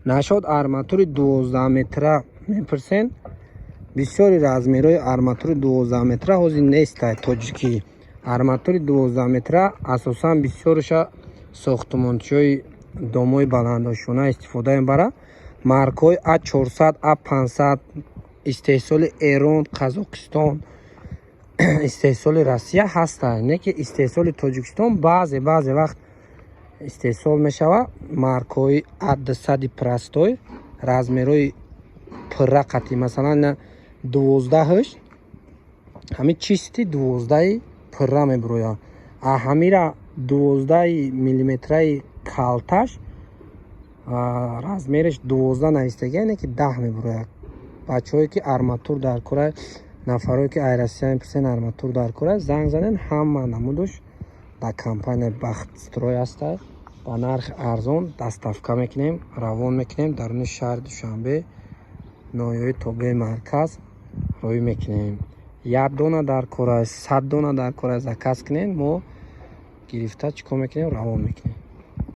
Нашод арматури 12 метра мепурсен. Бисёри размерҳои арматури 12 метра ҳозир нестай тоҷикӣ. Арматури 12 метра асосан бисёриша сохтмончиҳои домои баландошёна истифода мебарад. Маркҳои А 400, А 500 истеҳсоли Эрон, Қазоқистон, истеҳсоли Россия ҳастанд, не ки истеҳсоли Тоҷикистон баъзе вақт истеҳсол мешавад. Маркҳои А 200-и простой, размерҳои пурра қатъи, масалан, 12-аш ҳамин чисти 12-и пурра мебурояд. А ҳамира 12 миллиметраи калташ размераш 12 навистагӣ, яъне ки 10 мебурояд. Бачаҳое ки арматур дар кора, нафарое ки ай Россия мепурсен, арматур дар кора, занг занен. Ҳама намудуш дар компанияи «Бахтстрой» ҳастай. Ба нархи арзон доставка мекунем, равон мекунем. Даруни шаҳри Душанбе, ноҳияҳои тобеи марказ роҳӣ мекунем. Як дона дар кора, 100 дона дар кора, заказ кунем, мо гирифта чӣ кор мекунем? Равон мекунем.